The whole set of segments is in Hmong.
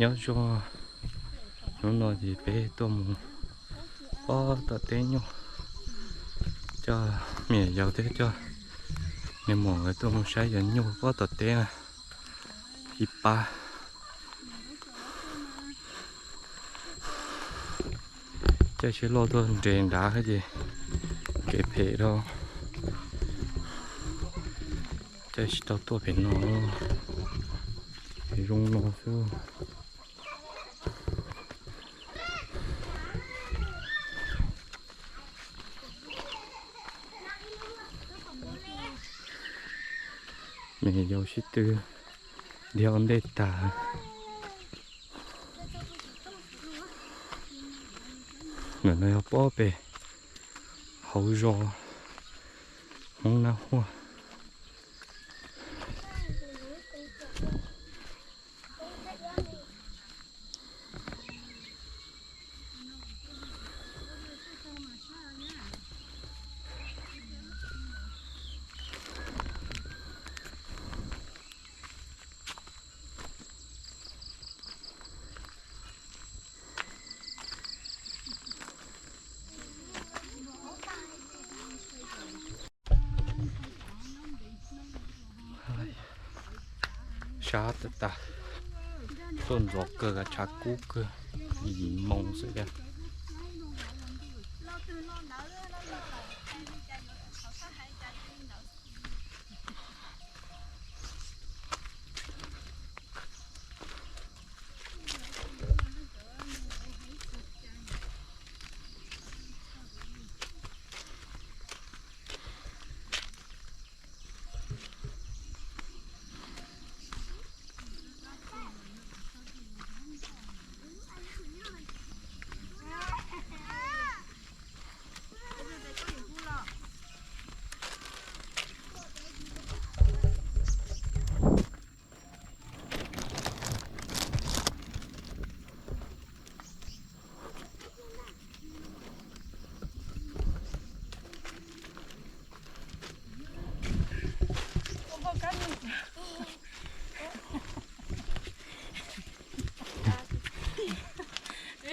Nyob zoo, hnub no ces peb tuaj mus pob tom teb nyuj, coj me nyuam yaus thiab coj me muam nkawd tuaj mus saib cov nyuj pob tom teb na. Ib pab caij tsheb loj tuaj nres nrad ces kev phem dhau, caij tsis tau tuaj pem no, zoo no xwb. Me nyuam yaus sib tw dhia ua ntej tag. Ntawm no yog pob pem hauv zos Hmoob Nab Huaj. Sab tas tas, tuaj ntxov kawg, tshav kub kawg, yim moos xwb thiab.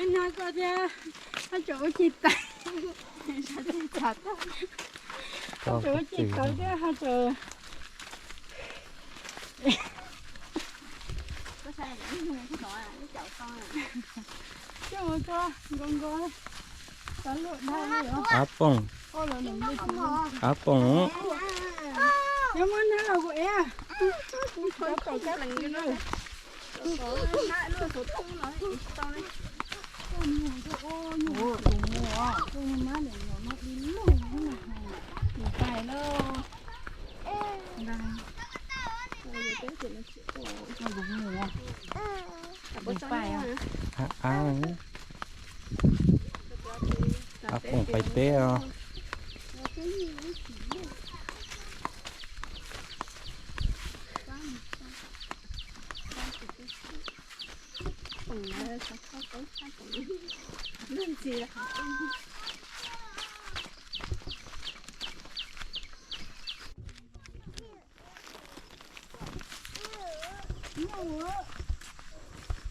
Nag koj thiab, haj tseem ua ci tawv, haj tseem ua ci tawv thiab haj tseem. Coj mus tso nkaus nkaus, txav luaj dhau li os. Av pooj, av pooj. Yog muab nab los kuv ev. Av pooj pais teb os. Nyuj,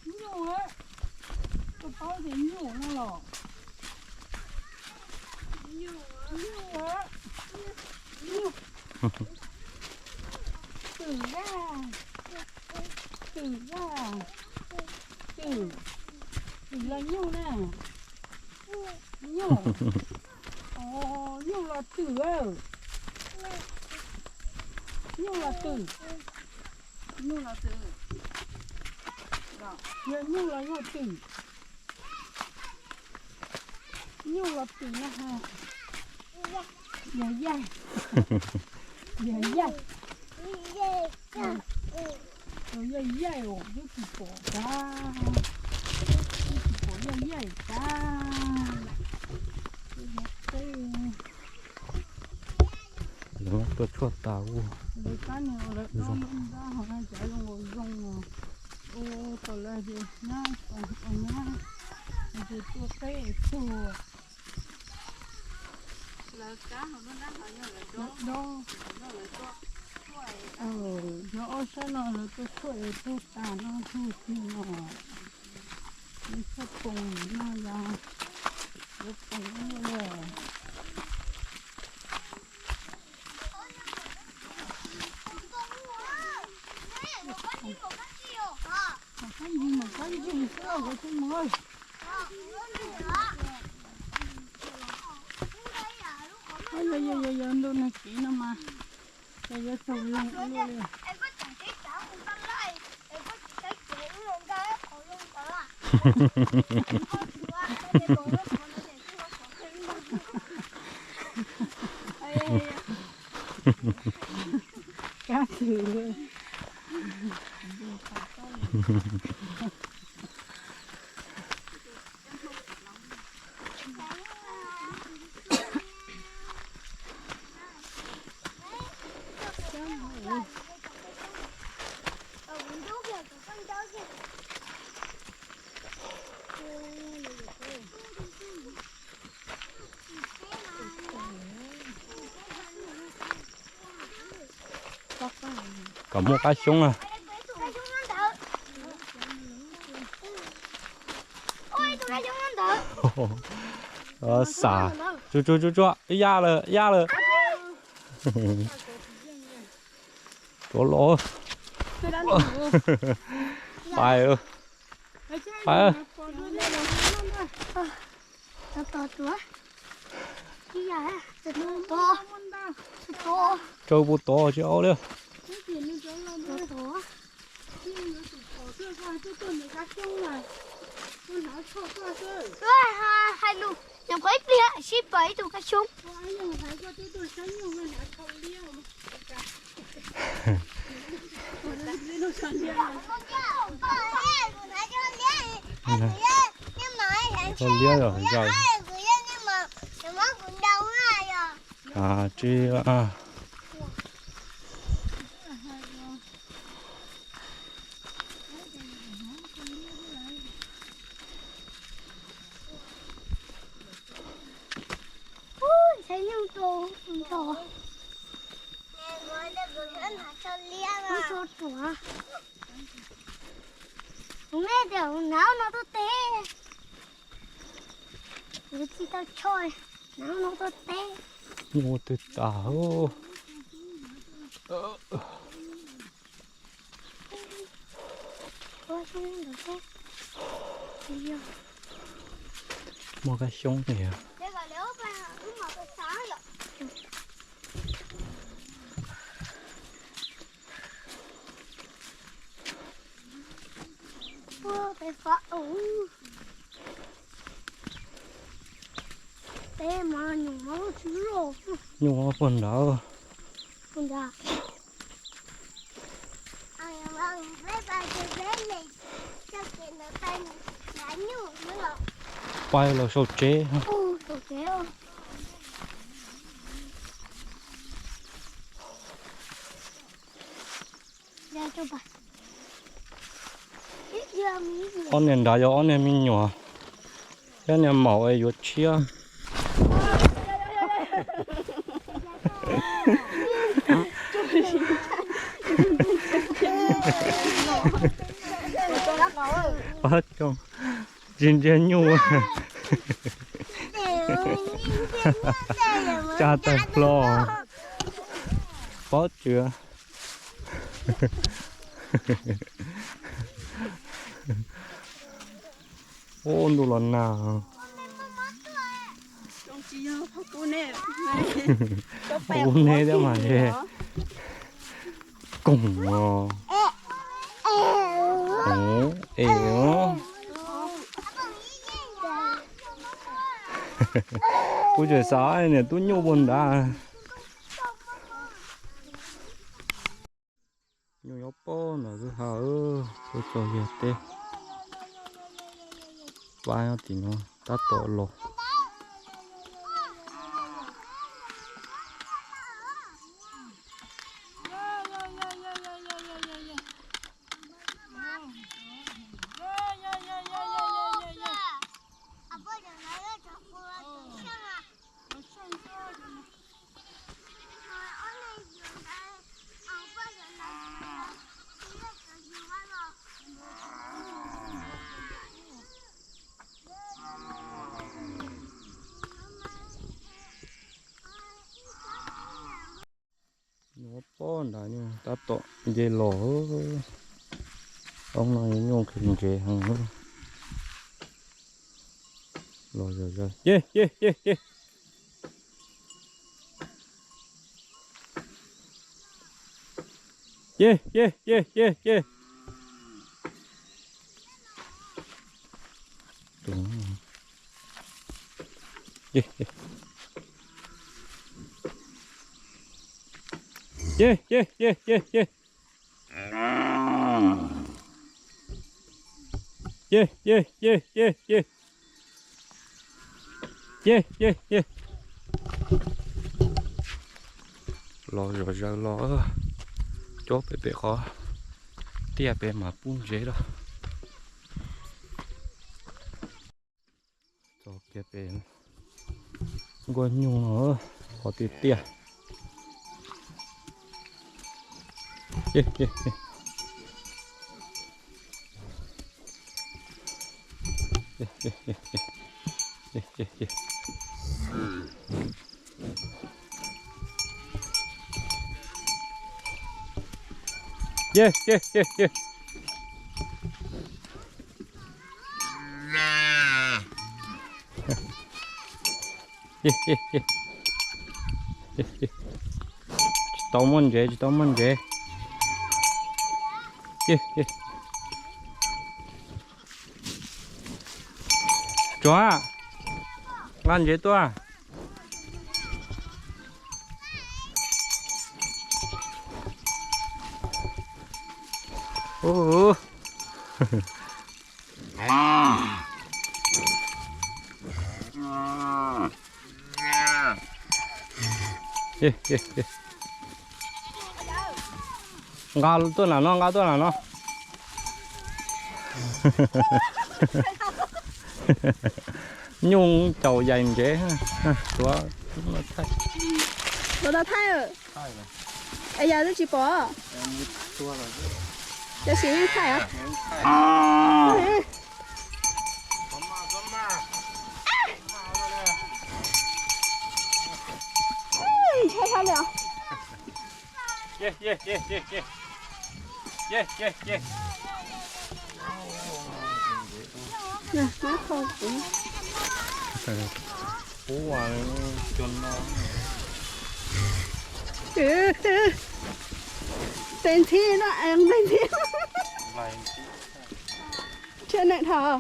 nyuj, koj paub tias nyuj no los? Nyuj, nyuj, twm vaj, twm vaj, twm, twm los nyuj na. Nyuj, nyuj los twm, nyuj los twm, nyuj los twm, yog nyuj los yog twm. Nyuj los twm na has. Yog yaig, yog yaig, yog yaig, yaig os, twb tsis pom tag, twb tsis pom yog yaig tag. Lawv tuaj tshuaj tas ua. Lawv kab niag ua lawv dob ntab ho na, cav zoo nkaus zoo os. Ua tau lawv ces nyab, nyab ces tuaj teb es tug. Lawv kab ho ntab ho yog lawv dob. Yog ob sab no lawv tuaj tshuaj es tug tas no tug tig no. Txhob poob no yog, yuav poob li. Koj mus koj ncig xwb, koj tsis mus. Yog, yog, yog, yog ntuj nag kiv no mas, ces yuav tsaug zog ua luaj li. Kab txwm. Kom muaj qab xyoob na. Xav, tsuag tsuag tsuag tsuag, ib yaj lawm, ib yaj lawm. Tuav los. Pais, pais. Tsawg puas tod tsis au li. Hais lus, nyuam qhuav ib pliag sib pom ib tug kab xyoob. Liab los yog tsis. Kuv me tias kuv hnav no tuaj teb, kuv tsis tau choj, hnav no tuaj teb. Nyuj twg tas. Muaj kab xyoob li. Nyuj puag nrad. Pais los sau tsev. Ob niag nrad yog ob niag me nyuam, thiab niag maum yuav tshiab. Tsis ntsiag nyuj. Tsa tawg hlo. Pob tswv. Ub, ntuj los nag. Ub, neb thiab mas ntshe koog os. Es, kuv tseem xav niam tub nyuj puag nrad. Nyuj nyob pob nram kwj ha, kuv txog yog teb. Pab nyob tim no tab tom los. Ob nrad tab tom nce los. Ob no nyuj khaws ntsev heev. Los zom zaws. Ces, ces, ces, ces. Ces, ces, ces, ces, ces. Ces, ces, ces, ces, ces. Ces, ces, ces, ces, ces. Ces, ces, ces. Los zom zaws los, cob pem pem qhov tiaj pem mas pub ntsev lawm. Txog kiag pem nkuaj nyuj no, qhov tiaj tiaj. Ces, ces, ces, ces. Tsis tau muaj ntsev, tsis tau muaj ntsev. Tsuav, nqa ntsev tuaj. Nqa tuaj nram no, nqa tuaj nram no. Nyuj caum yaim ntsev. Tuav thaij. Tuav tau thaij. Es yog twb tsis pom. Cov sim yeej thaij os. Ntshai dhau li os. Tes ntxhi no, tes ntxhi. Tsheb neeg dhau.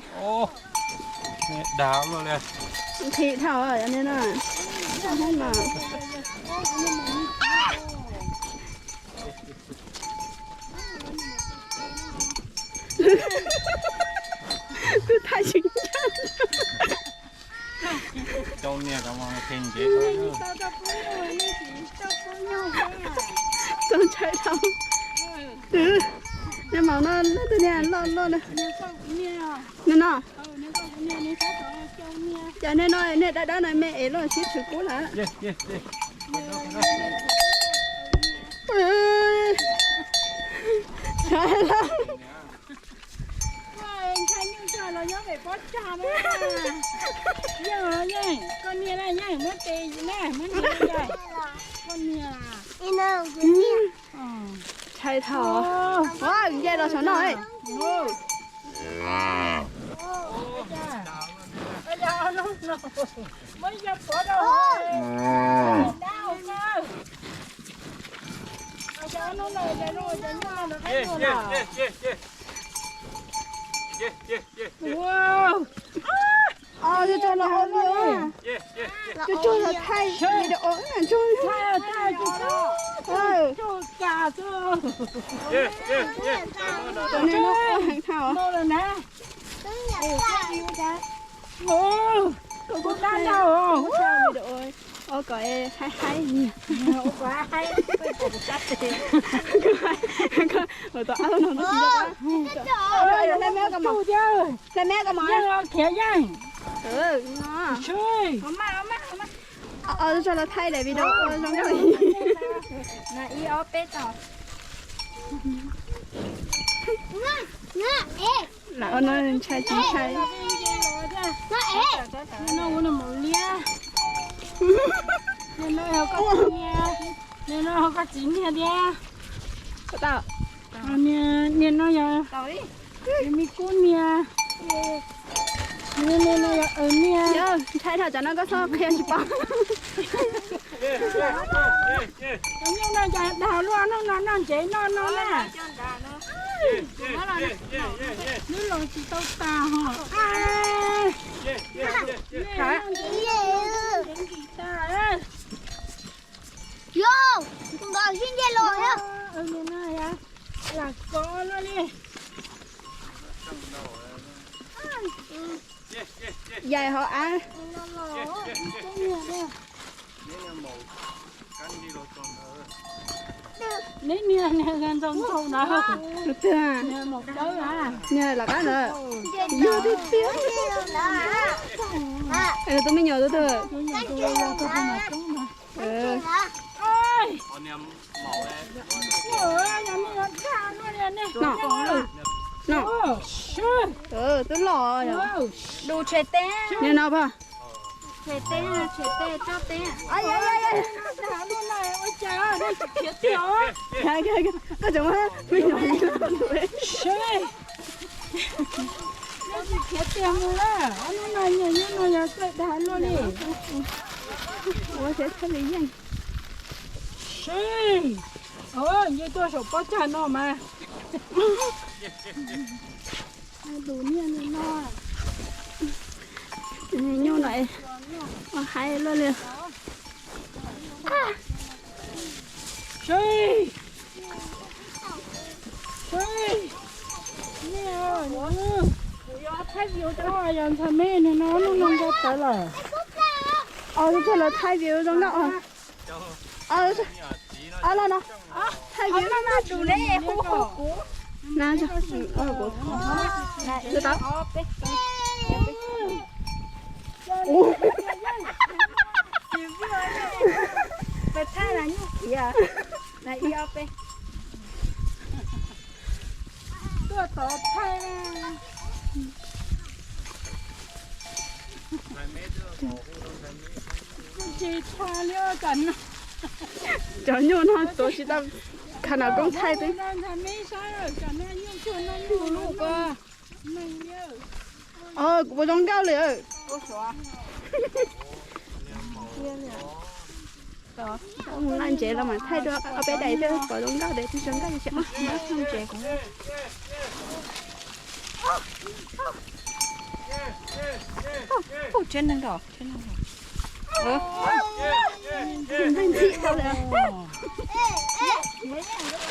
Nqhis dhau li no. Twb thaij tsis ncaj. Txaus ntshai dhau. Nej mam no leej twg niag loj loj na. No no. Cas nej no nej dawb dawb no me es loj sib tshwm kub lawm. Ntshai lawm. Ntshai nyuj tag los nyob pem pob tsag na. Yeej, yeej, koj niag na, yeej muab tes na, muab tes na. Koj niag. Ntshai dhau. Nce los saum no. Ua, ua, ua, cua cua los thaij video thaij thaij thaij thaij. Tus no heev dhau. Koj kuj thaij video kom haib haib. Hlais me koj mos, hlais me koj mos. Khiav yeej. Tso los thaij daim video zoo nkauj. Ib ob peb tau. Lam ua no ntshai tsis ntshai. Ua no ua no mus liab. Niag no koj txiv niag tiag. Niag no yog me kub niag. Niag no yog niag. Ntshai dhau cov no koj txhob qhia tsis paub. Cov nyuj no cas dag luaj no no noj ntsev no no na. Nws los tsis tau tas hos. Yog, nkaus sib nce los yog. Lam kov no li. Yaim hauv av. Neb niag ntxaug ntxaug na. Tus twg? Niag lawv qab ntawd. Yog tiag tiag. Tus me nyuam tus twg? No, no. Twb los. Niag no pog. Koj tseem muab me nyuam. Nej tsis khiav tiag mus na, ob hnub no nyuam nyuj no yog txawj dag luaj li. Ua siab txhawj li yeej. Sib, nce tuaj saum pob tsag no mas. Tus niag no. Nyuj no ua haib luaj li. Sib, sib, kuv yog ntxhais me no, hnub no nqa tawv lawm. Os, lawv thaij view zoo nkauj. Los no, thaij view. Tuaj tod thaij. Tsis tshua li. Cov nyuj no tuav tsis tau, kha no koob thaij twb. Kuv puas zoo nkauj li. Mus laj ntsev los mas thaij rau ob peb daim thiab, puas zoo nkauj, daim twg zoo nkauj ces. Tsheb neeg, tsheb neeg.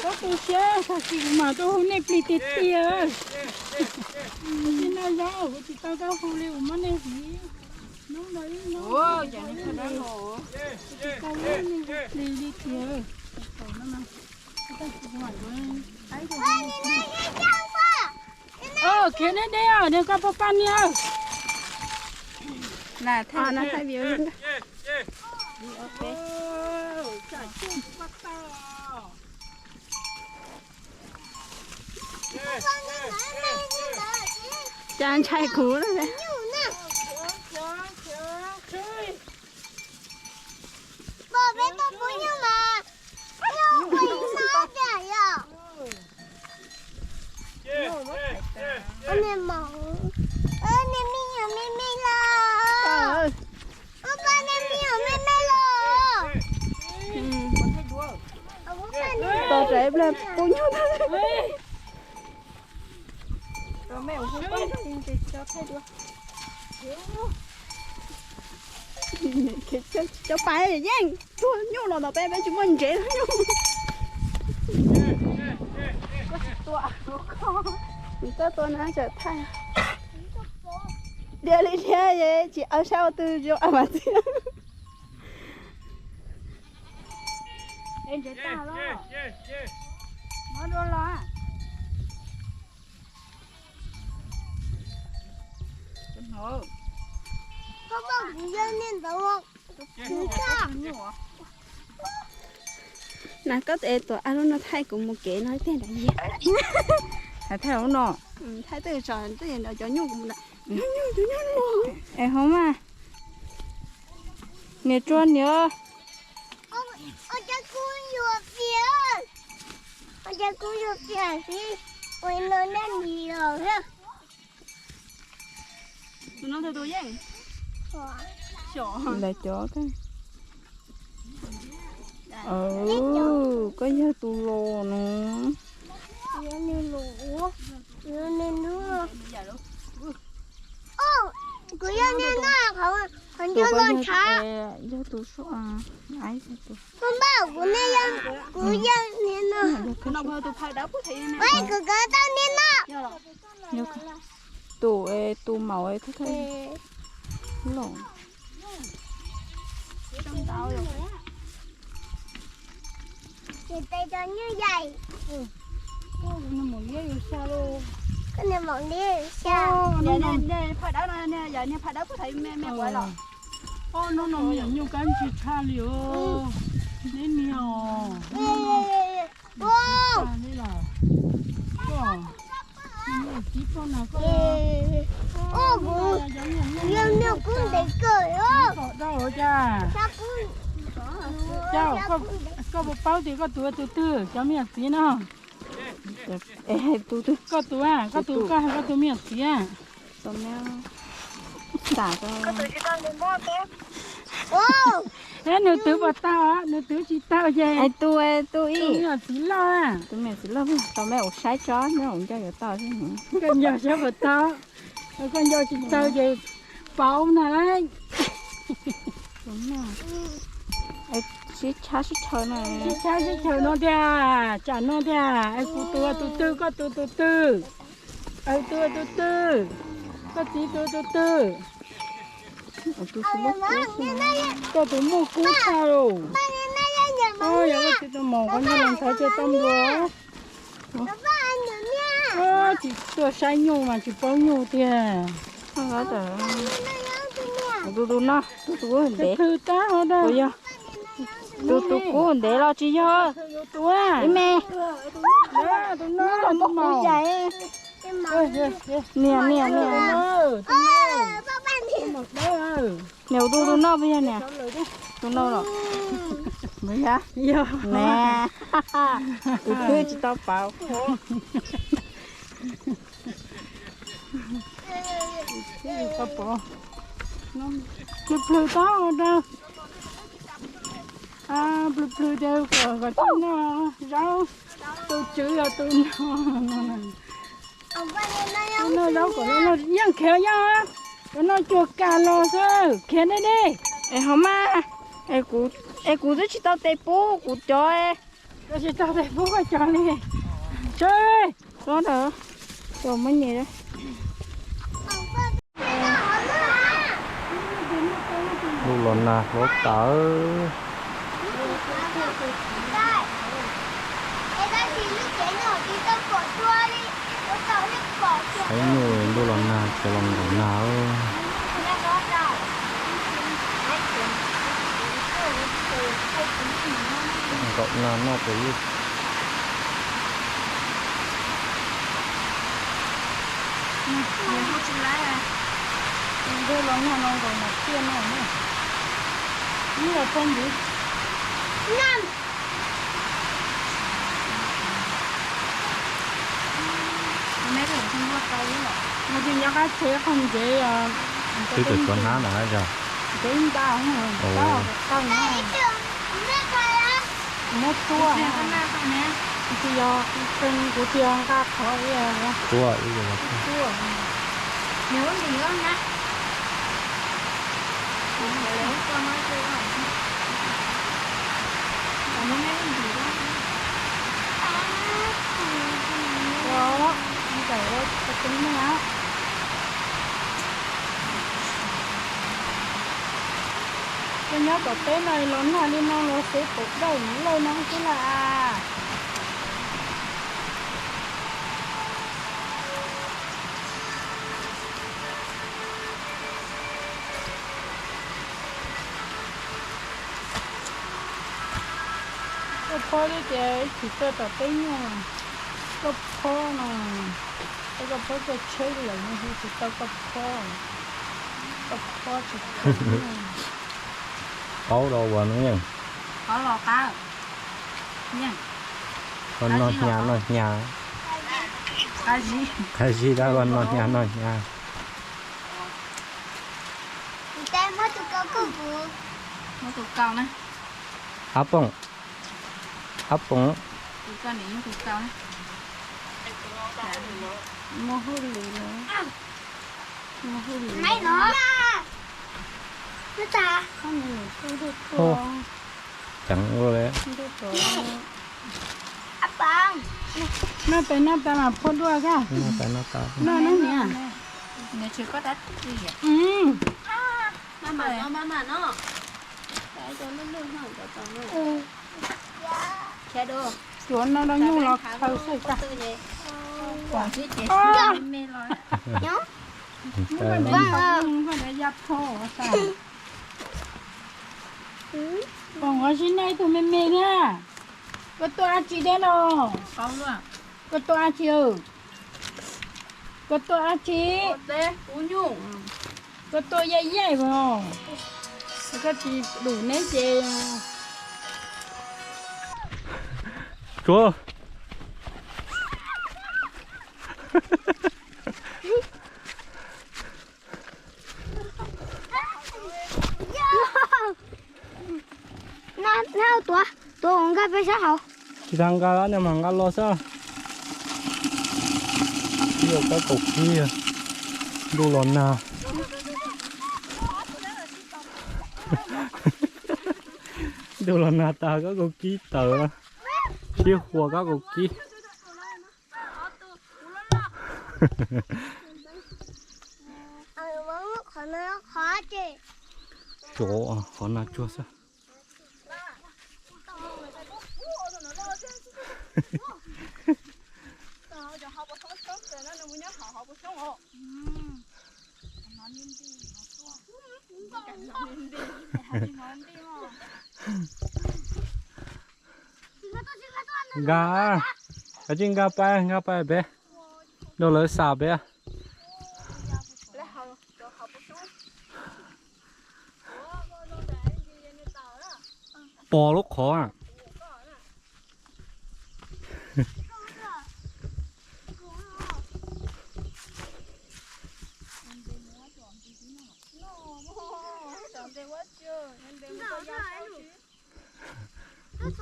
Koj tu siab, tag kis kuv mam tuaj hu nej plig tiag tiag. Ua tib no yog kuv tsis tau tuaj hu li, kuv muab nej hliv. Hnub no ib hnub tsis tau hu nej plig li tiag. Khiav deb deb os, niag koj poj paj niag. Thaij view. Cas ntshai kuv. Ua niag maum, ua niag me nyuam me me los. Ua pab niag me nyuam me me los. Tos rais plag pub nyuj tag. Cov pais yeej tuag nyuj los ntawm peb, peb tsis muaj ntsev nyuj. Txawj tua na, txawj thaij. Dhia li dhia, tsis aw saib ua twg zoo mas txiv. Na koj es tuam a lub no thaij kuv mus kev no tiag nrad yig. Hais thaij lub no. Thaij twj tso twj cov nyuj kuv mus na. Nyuj nyuj cov nyuj no. Es hov mas. Niam tsua niam. Ces kuv yuav piam xwb, ua no nej nim los thiab. Tus no tus tus yeej. Xyom. Lawv cov thiab. Koj yog tus los no. Kuv yog niag no, qhov ncauj los ntshav. Yog tus sua. Kuv npaj kuv niag, kuv yog niag no. Kuv kawv tau niag no. Tus, tus maum thawj thawj los. Ces tes cov nyuj yaim. Koj niag maum liab xya. Phaj dawb no, yog niag phaj dawb puag thaum me me quav los. Ob hnub no me nyuam nyuj kab ntsis tshaj li os. Neb niag os. Yog niag kub ntev kawg. Koj dau cas? Koj puas paub tias koj tuav tus twg cov me nyuam txiv no? Koj tuav, koj tuav, koj hais koj tus me nyuam txiv. Nws twv puas tau, nws twv tsis tau ces tus me nyuam txiv loj. Tus me nyuam txiv loj, tau me ua saib tso, nyob ua nco yuav tau. Koj nco saib puas tau, koj nco tsis tau ces pauv na lauj. Sib tshab sib chaw no, sib tshab sib chaw no tiag, tsam no tiag, es kuv tuav tus twg koj tuav tus twg. Es tuav tus twg, koj txiv tuav tus twg. Koj tus muaj kub tshaj lauj. Yog koj txiv tus maum qhov ncauj los ntshav ces tau nplua. Tsis tuaj saib nyuj mas tsis paub nyuj tiag. Tus tus no, tus tus ntev. Tus tus kub ntev los tsis yog. Ib me. Tus no los muaj kub yaim. Niam niam niam. Niam tus tus no puas yog niam? Tus no los. Yog. Tus twg tsis tau pauv. Plws plws tau rau. Plws plws tias kom kom tij noj zaub, tus tswv yog tus no. Noj zaub kom yeej khiav yog, kom noj cuag kas los xwb, khiav deb deb. Es ho mas, es kuv twb tsis tau tes pub kuv cov. Koj tsis tau tes pub koj cov li. Tso, tso muab nyem. Ntuj los nag hlob tas. Saib nyuj ntuj los nag, cov los nkaum nag. Nkaum nag noj pes lug. Ntuj los nag no nkaum nag tiaj no. Ib los phooj ywg. Nws tsis nyob qab tsheb qaug ntsev os. Twb tawm tshuav hnab ntawd yog. Ntev nta, tau tau na. Muab tuaj, tsis yog, kuv tsis yog nqa qhov tuaj. Koj nyob tom teb no los nag li no los xwb pom dawj lawj no xwb las. Koj phob thiab ces tsis tau tom teb nyuag. Koj phob no, koj phob koj tsheb lawm no tsis tau koj phob. Koj phob tsis tau. Qaub rau uas no yeej. Qhov los qab yeej. Koj noj hnyav noj hnyav. Qab zib dab koj noj hnyav noj hnyav. Ab Poom, Ab Poom. Ceev ua le. Noj tas noj tas mas phua dua koj. Noj tas noj tas. Noj neb niam. Tsuav no rau nyuj los khaws xwb tas. Poom ua si nej ib tug me me na. Koj tuaj dab tsi deb no? Koj tuaj dab tsi? Koj tuaj dab tsi? Koj tuaj yaij yaij os. Koj tsis dum neb ces. Tsuav. Tuav, tuav nkag peb sab hauv. Tsis tas nkag, nej mam nkag los xwb. Ib yam kab kaum kib, ntuj los nag. Ntuj los nag tas kab kaum kib tawm, sib huas kab kaum kib. Tsov, qhov nag tsuag xwb. Nkag, kav tsij nkag pais, nkag pais pem, rau lawv xam pem. Pos lub qhov.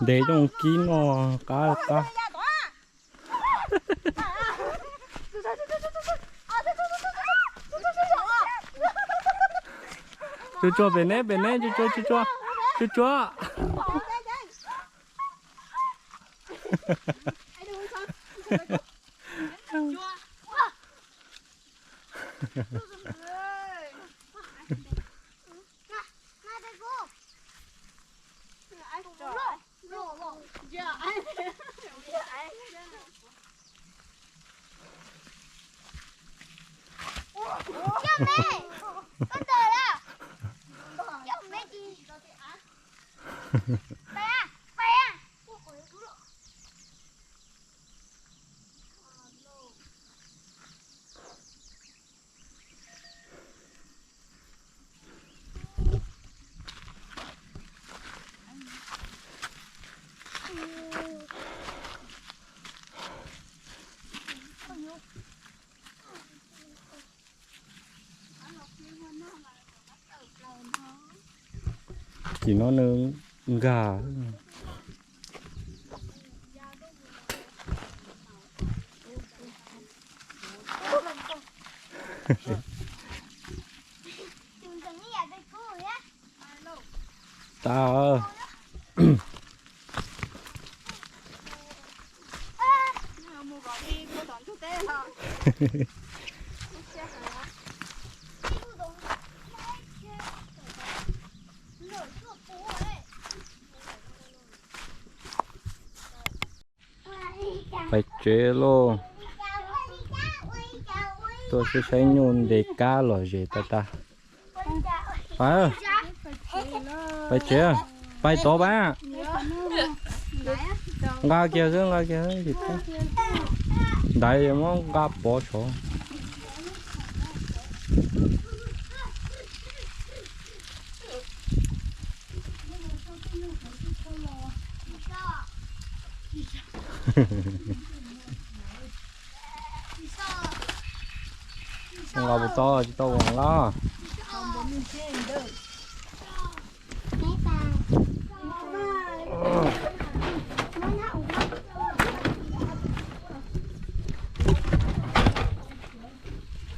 Ntev zoo kib no, qab qab. Tsuag tsuag pem neb, pem neb, tsuag tsuag, tsuag tsuag. Tim no nws nkag. Tas. Pais tsev lauj. Tuaj saib saib nyuj ntes kab lom zem tas tas. Pais, pais tsev, pais tod pais. Nqa kiag xwb, nqa kiag xwb. Ntaiv muab nqa pov saud. Nqa puas tau, tsis tau ua los.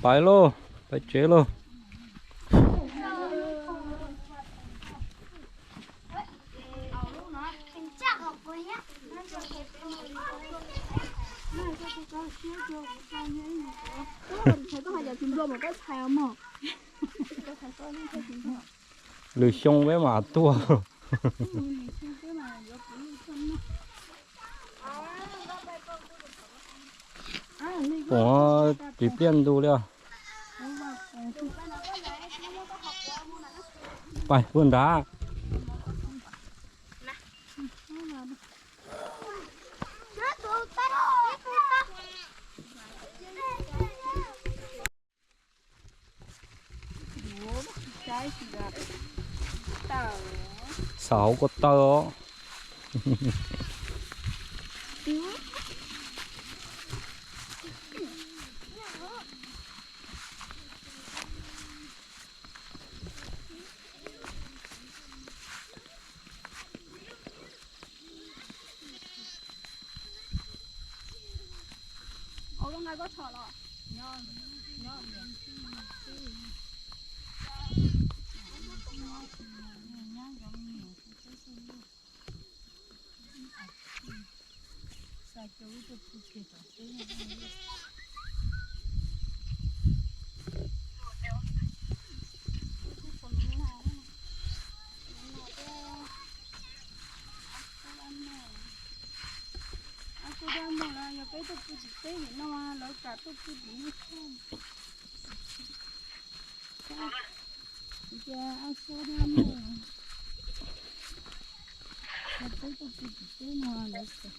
Pais lauj, pais tsev lauj. Lwm xyoo peb mam tuaj. Ua tsis pliaj ntu li os. Pais puag nrad. Xav hauv ko taw os. Ab, kuv dab muag los yog peb tuaj pw tim teb nim no lawv kam tuaj pw tim no thiab. Cia ab, kuv dab muag los peb tuaj pw tim teb no lawv kam.